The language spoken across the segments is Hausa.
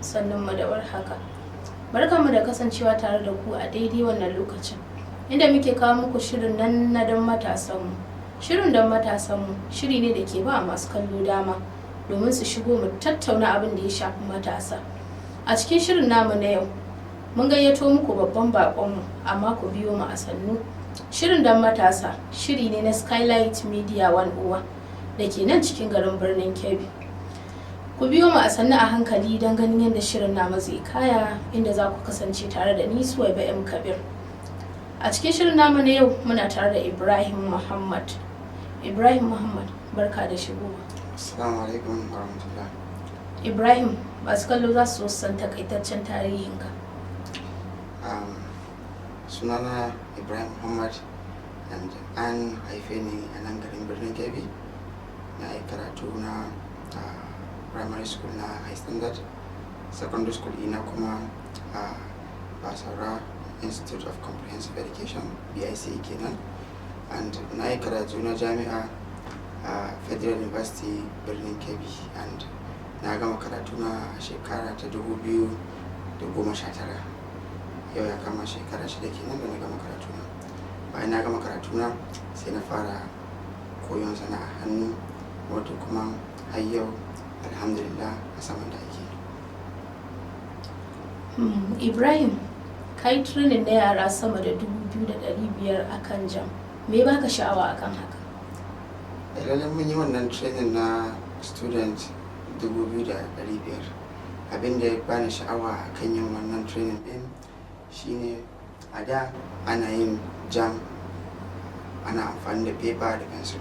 Sannunmu da warhaka. Barkanmu da kasancewa tare da ku a daidai wannan lokacin, inda muke kawo muku shirin nan na Don Matasanmu. Shirin Don Matasanmu shiri ne da ke ba masu kallo dama domin su shigo mu tattauna abin da ya shafi matasa. A cikin shirin namu na yau, mun gayyato muku babban baƙonmu, amma ku biyo mu a sannu. Shirin Don Matasa shiri ne na Skylight Media 101 da ke nan cikin garin birnin Kebbi. Ku biyo mu a sannu a hankali don ganin yadda shirin namu zai kaya, inda za ku kasance tare da ni, Suwaiba M. Kabir. A cikin shirin namu na yau, muna tare da Ibrahim Muhammad. Ibrahim Muhammad, barka da shigowa. Assalamu alaikum warahmatullah. Ibrahim, masu kallo za su so su san takaitaccen tarihinka. Sunana Ibrahim Muhammad and an haife ni a nan garin birnin Kebbi. Na yi karatu na primary school na High Standard, secondary school ina kuma a Basaura Institute of Comprehensive Education, BIC kenan. And na yi karatu na jami'a a Federal University Birnin Kebbi, and na gama karatu na a shekara ta 2019. Yau ya kama shekara 6 kenan da na gama karatu na. Bayan na gama karatu na, sai na fara koyon sana'a hannu, wato kuma har yau, alhamdulillah, a saman da ake. Ibrahim, ka yi training na yara sama da 2,500 a kan JAMB. Me baka sha'awa akan haka? Lallai mun yi wannan training na student 2,500. Abin da ya bani sha'awa a kan yin wannan training din shine, a da ana yin JAMB ana amfani da paper da pencil.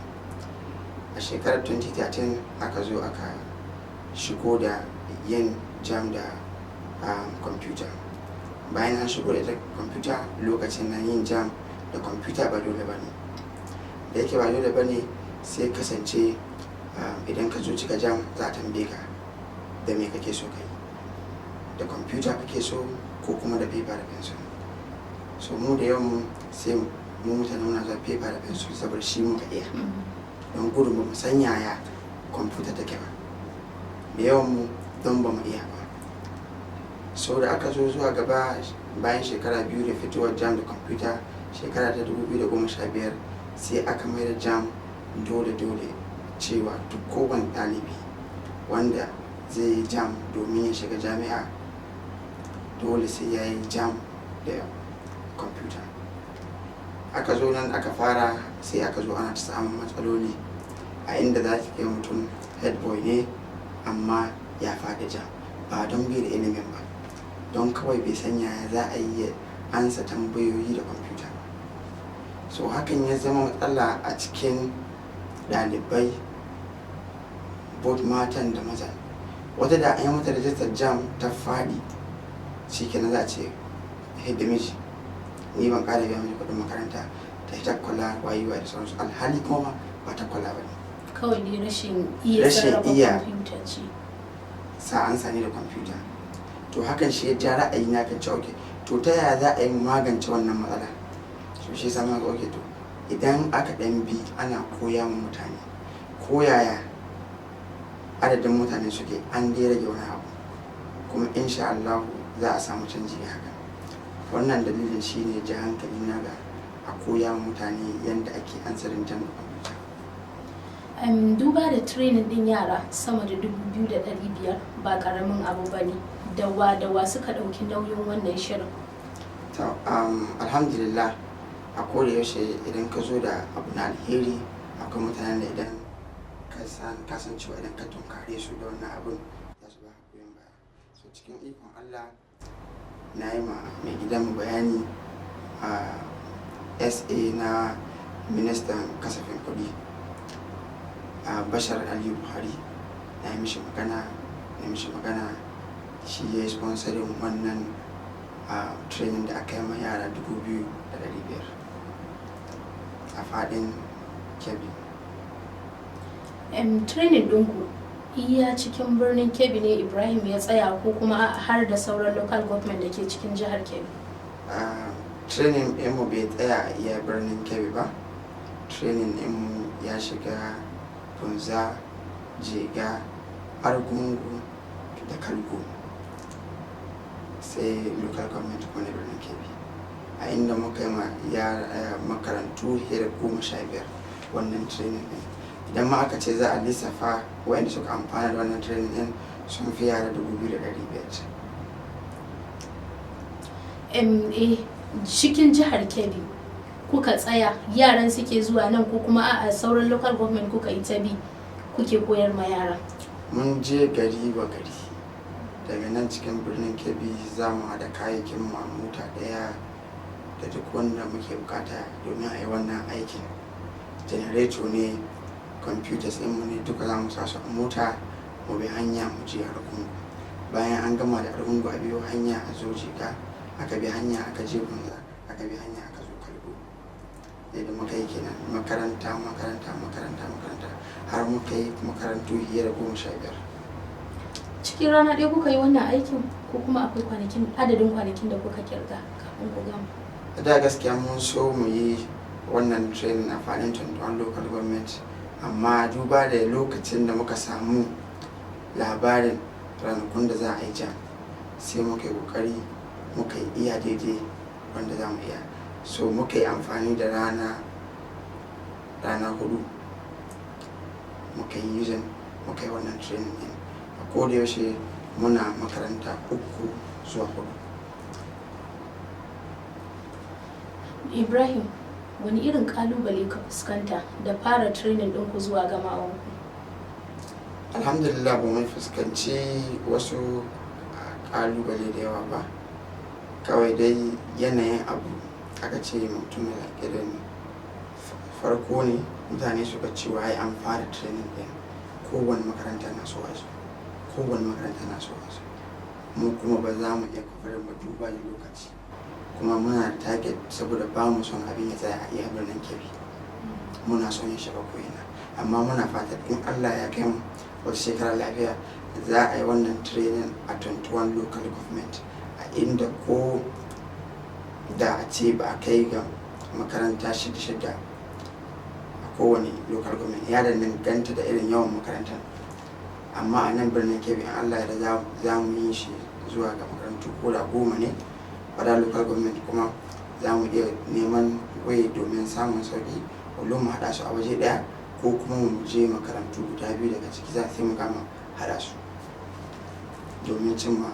A shekarar 2013 aka zo aka shigo da yin JAMB da computer. Bayan an shigo da ita computer, lokacin nan yin JAMB da computer ba dole ba ne. Da yake ba dole ba ne, sai kasance idan ka zo cika JAMB, za a tambaye ka da me kake so ka yi, da computer kake so ko kuma da paper da pencil. So mu da yawan mu, sai mu mutane muna zuwa paper da pencil saboda shi muka iya, don gudun ba mu san yaya computer take ba, da yawan mu, don ba mu iya ba. So da aka zo zuwa gaba, bayan shekara 2 da fitowar JAMB da computer, shekara ta 2015, sai aka mai da JAMB dole dole, cewa duk kowane ɗalibi wanda zai yi JAMB domin ya shiga jami'a, dole sai ya yi JAMB da kwamfuta. Aka zo nan aka fara, sai aka zo ana ta samun matsaloli a inda za ki kai mutum head boy ne, amma ya faɗi JAMB, ba don bai da ilimin ba, don kawai bai san yaya za a yi ya ansa tambayoyi da kwamfuta ba. So hakan ya zama matsala a cikin ɗalibai, both matan da mazan. Wata da an yi mata rajistar JAMB ta faɗi, shi kenan, za a ce hidda miji, ni ban ƙara biya miji kuɗin makaranta, ta yi takwala wayewa da sauransu, alhali kuma ba takwala ba ne. Kawai dai rashin iya Rashin sarrafa iya. kwamfuta ce. Sa an sani da kwamfuta. To hakan shi ya ja ra'ayi na kan cewa, okay, to ta yaya za a yi mu magance wannan matsala? So shi yasa muka ga, okay, to idan aka ɗan bi ana koya ma mutane, ko yaya adadin mutane suke, an dai rage wani abu, kuma insha Allah za a samu canji da haka. Wannan dalilin shine ja hankali na ga a koya ma mutane yadda ake answering JAMB da kwamfuta. Duba da training din yara sama da 2,500 ba karamin abu ba ne. Dawa dawa suka ɗauki nauyin wannan shirin? To, alhamdulillah, a koda yaushe idan ka zo da abu na alheri, akwai mutanen da idan ka san cewa idan ka tunkare su da wannan abun, za su ba ka goyon baya. So cikin ikon Allah, na yi ma mai gidanmu bayani, a SA na ministan kasafin kuɗi, a Bashar Aliyu Buhari, na yi mishi magana, shi ya yi sponsoring wannan a training da aka yi ma yara 2,500 a faɗin Kebbi. Training ɗinku iya cikin birnin Kebbi ne, Ibrahim, ya tsaya, ko kuma har da sauran local government da ke cikin jihar Kebbi? Training ɗinmu bai tsaya a iya birnin Kebbi ba. Training ɗinmu ya shiga Bunza, Jega, Argungu da Kalgo. Sai local government kuma na Birnin Kebbi, a inda muka yi ma yara makarantu fiye da 15 wannan training din. Idan ma aka ce za a lissafa waɗanda suka amfana da wannan training din, sun fi yara 2500. Cikin jihar Kebbi kuka tsaya yaran suke zuwa nan, ko kuma a sauran local government kuka yi ta bi kuke koyar ma yara? Mun je gari wa gari. Daga nan cikin Birnin Kebbi za mu haɗa kayayyakin mu a mota ɗaya da duk wanda muke bukata domin a yi wannan aikin. Janareto ne, computers mu ne, duka za mu sa su a mota, mu bi hanya mu je Argungu. Bayan an gama da Argungu, a biyo hanya a zo Jega, aka bi hanya aka je Bunza, aka bi hanya aka zo Kalgo. Yadda muka yi kenan, makaranta, makaranta, makaranta, makaranta, har muka yi makarantu fiye da 15. Cikin rana ɗaya kuka yi wannan aikin, ko kuma akwai kwanakin, adadin kwanakin da kuka kirga kafin ku gama? Da gaskiya mun so mu yi wannan training a faɗin 21 local government, amma duba da lokacin da muka samu labarin ranakun da za a yi JAMB, sai muka yi kokari muka yi iya daidai wanda za mu iya. So muka yi amfani da rana 4 muka yi using muka yi wannan training din. A koda yaushe muna makaranta uku zuwa hudu. Ibrahim, wani irin kalubale ka fuskanta da fara training ɗinku zuwa gamawanku? Alhamdulillah, ba mu fuskanci wasu kalubale da yawa ba. Kawai dai yanayin abu aka ce mutum da irin farko ne mutane suka ce ai an fara training din, kowane makaranta na so a zo, kowane makaranta na so a zo. Mu kuma ba za mu iya covering ba duba da lokaci, kuma muna da target, saboda ba mu son abin ya tsaya a iya Birnin Kebbi, muna son ya shiga ko'ina. Amma muna fatan in Allah ya kai mu wata shekara lafiya, za a yi wannan training a 21 local government, a inda ko da a ce ba a kai ga makaranta shida shida a kowane local government, ya danganta da irin yawan makarantar. Amma a nan Birnin Kebbi, in Allah ya da, za mu yi shi zuwa ga makarantu ko da 10 ne. Fada local government kuma za mu iya neman way domin samun sauki, wallo mu haɗa su a waje ɗaya, ko kuma mu je makarantu guda biyu daga ciki za sai mu gama haɗa su domin cimma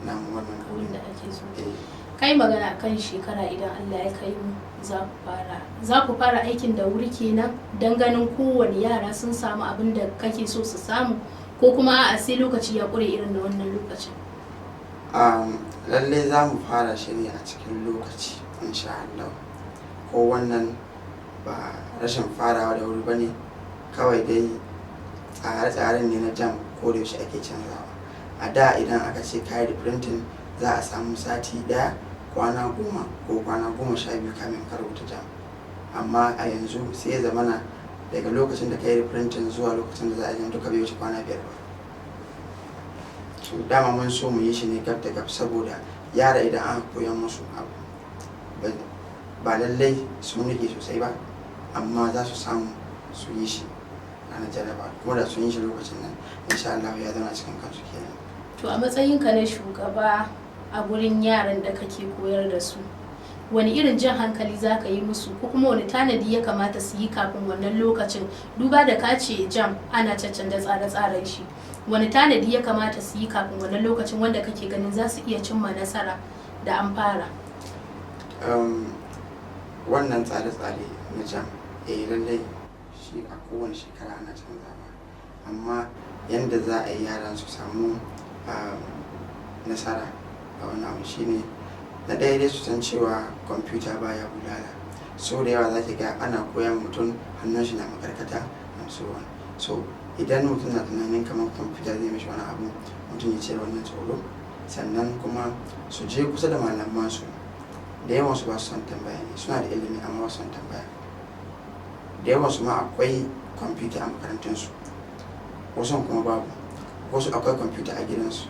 namu wannan abin da ake so. Eh. Kai magana kan shekara idan Allah ya kai mu za ku fara aikin da wuri kenan, don ganin kowane yara sun samu abin da kake so su samu, ko kuma a'a, sai lokaci ya ƙure irin da wannan lokacin? Lallai za mu fara shi ne a cikin lokaci insha Allah. Ko wannan ba rashin farawa da wuri ba ne, kawai dai tsare-tsaren ne na JAMB ko da yaushe ake canzawa. A da idan aka ce kayi reprinting, za a samu sati ɗaya, kwana 10 ko kwana 12 kamin ka rubuta JAMB. Amma a yanzu sai ya zamana daga lokacin da ka yi reprinting zuwa lokacin da za a yi duka bai wuce kwana 5 ba. To dama mun so mu yi shi ne gab da gab, saboda yara idan aka koyan musu abu, ba lallai sun rike sosai ba, amma za su samu su yi shi ranar jaraba. Kuma da sun yi shi lokacin nan, insha Allah ya zauna cikin kansu kenan. To a matsayinka na shugaba a gurin yaran da kake koyar da su, wani irin jan hankali za ka yi musu, ko kuma wani tanadi ya kamata su yi kafin wannan lokacin, duba da ka ce JAMB ana caccanja tsare-tsaren shi? Wani tanadi ya kamata su yi kafin wannan lokacin wanda kake ganin za su iya cimma nasara da an fara? Wannan tsare-tsare na JAMB, eh lallai shi a kowane shekara ana canzawa, amma yanda za a yi yaran su samu nasara a wannan abu shine, na ɗaya dai su san cewa kwamfuta baya bulala. So da yawa za ki ga ana koyan mutum hannun shi na makarkata and so on. So idan mutum na tunanin kamar kwamfuta zai mishi wani abu, mutum ya cire wannan tsoro. Sannan kuma su je kusa da malaman su. Da yawan su ba su son tambaya ne, suna da ilimi amma ba su son tambaya. Da yawan su ma akwai kwamfuta a makarantunsu, wasu kuma babu. Wasu akwai kwamfuta a gidansu,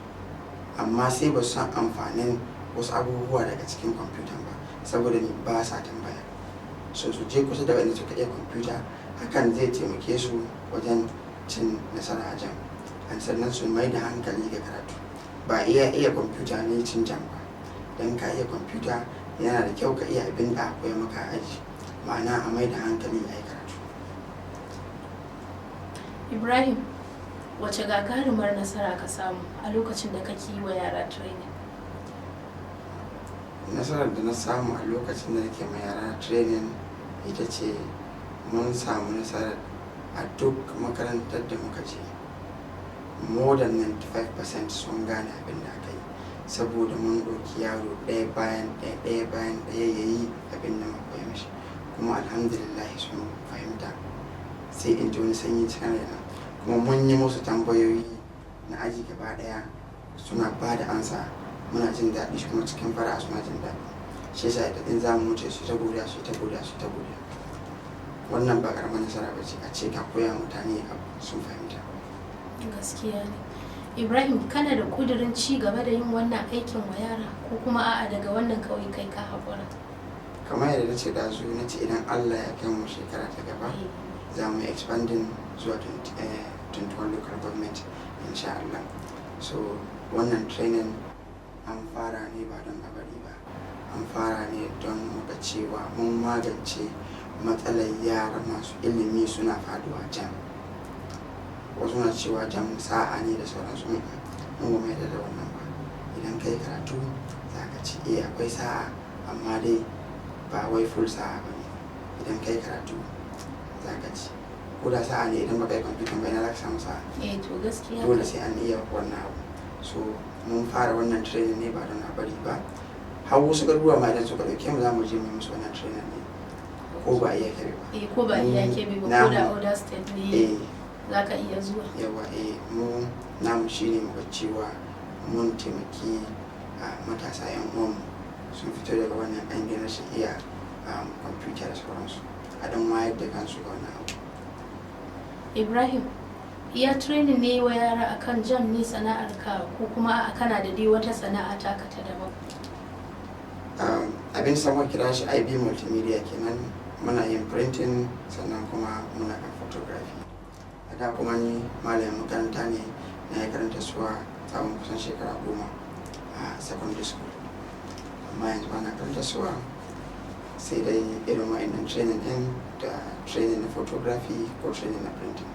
amma sai ba su san amfanin wasu abubuwa daga cikin kwamfutan ba, saboda ba sa tambaya. So su je kusa da wanda suka iya kwamfuta, hakan zai taimake su wajen cin nasara a JAMB. Sannan su mai da hankali ga karatu, ba iya iya kwamfuta ne cin JAMB ba. Don ka iya kwamfuta, yana da kyau ka iya abin da akwai maka a aji, ma'ana a mai da hankali a yi karatu. Ibrahim, wace gagarumar nasara ka samu a lokacin da kake yi wa yara training? Nasarar da na samu a lokacin da nake ma yara training ita ce mun samu nasarar a duk makarantar da muka je, more than 95% sun gane abin da aka yi, saboda mun ɗauki yaro ɗaya bayan ɗaya, ɗaya bayan ɗaya, ya yi abin da muka koya mishi, kuma alhamdulillah sun fahimta. Sai in ji wani sanyi cikin raina. Kuma mun yi musu tambayoyi na aji gaba ɗaya, suna ba da ansa, muna jin daɗi, kuma cikin fara'a suna jin daɗi. Shi yasa idan za mu wuce su ta godiya, su ta godiya, su ta godiya. Wannan ba ƙaramar nasara ba ce, a ce ka koya mutane abu sun fahimta. Gaskiya ne. Ibrahim, kana da kudirin ci gaba da yin wannan aikin wa yara, ko kuma a'a, daga wannan kawai kai ka haƙura? Kamar yadda na ce ɗazu, na ce idan Allah ya kai mu shekara ta gaba, za mu expanding zuwa 20, 21 local government, insha Allah. So wannan training an fara ne ba don a bari ba, an fara ne don muga cewa mun magance matsalar yara masu ilimi suna faduwa JAMB. Wasu na cewa JAMB sa'a ne da sauransu. Mun ba mu yarda da wannan ba. Idan kai karatu za ka ci. Eh, akwai sa'a, amma dai ba wai full sa'a ba ne. Idan kai karatu za ka ci. Ko da sa'a ne, idan baka yi kwamfutan ba, ina za ka samu sa'a? Eh, to gaskiya. Dole sai an iya wannan abu. So mun fara wannan training ne ba don a bari ba. Har wasu garuruwa ma idan suka ɗauke mu, za mu je mu yi musu wannan training ne, ko ba iya Kebbi ba. Eh, ko ba iya Kebbi ba, ko da other state ne, za ka iya zuwa. Yawa, eh, mu namu shine muka cewa mun taimaki a matasa yan uwanmu sun fito daga wannan ƙangin rashin iya kwamfuta da sauransu, a dan wayar da kansu ga wannan abu. Ibrahim, iya training ne wa yara akan JAMB ne sana'ar ka, ko kuma a'a, kana da dai wata sana'a taka ta daban? Abin da kira shi IB Multimedia kenan. Muna yin printing, sannan kuma muna kan photography. A da kuma ni malamin makaranta ne, na yi karanta suwa tsawon kusan shekara 10 a secondary school, amma yanzu ba na karanta suwa, sai dai irin wa'annan training din da training na photography ko training na printing.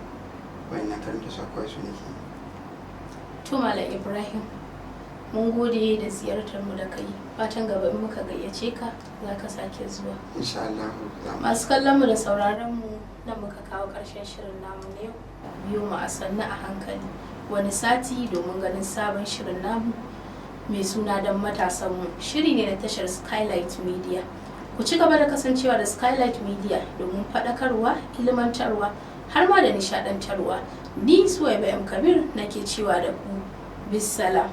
Wa'annan karanta suwa kawai su nake yi. To Malam Ibrahim, mun gode da ziyartar mu da kai. Fatan gaba in muka gayyace ka, za ka sake zuwa. Insha Allah za mu. Masu kallon mu da sauraron mu, nan muka kawo ƙarshen shirin namu na yau. Biyo mu a sannu a hankali wani sati domin ganin sabon shirin namu mai suna Don Matasanmu. Shiri ne na tashar Skylight Media. Ku ci gaba da kasancewa da Skylight Media domin faɗakarwa, ilmantarwa, har ma da nishaɗantarwa. Ni Suwaiba M Kabir nake cewa da ku bisalam.